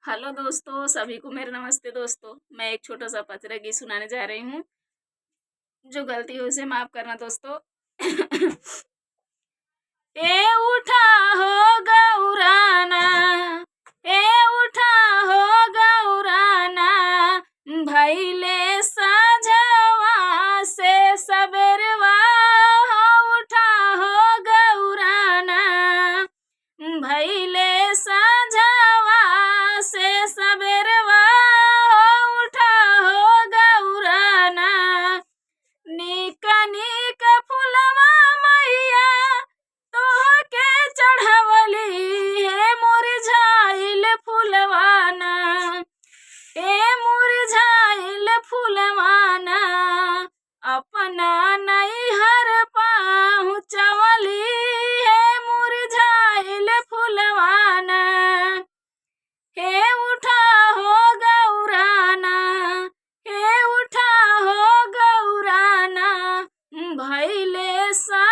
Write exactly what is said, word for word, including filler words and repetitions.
हेलो दोस्तों, सभी को मेरा नमस्ते दोस्तों। मैं एक छोटा सा पचरा गीत सुनाने जा रही हूँ, जो गलती हो उसे माफ करना दोस्तों। ए उठा हो गौराना, ए उठा हो गौराना, भैले साझवा से सबेरवा हो, उठा हो गौराना, भैले साझवा से सबेरवा हो, उठा हो गौराना। नीक नीक फुलवा मैया तोहके चढ़वली, हे मुरझाइल फुलवाना, हे मुरझाइल फुलवाना, अपना नैहर पहुँचवली, हे मुरझाइल फुलवाना। हे उठा हो गौराना, हे उठा हो गौराना, भैले सा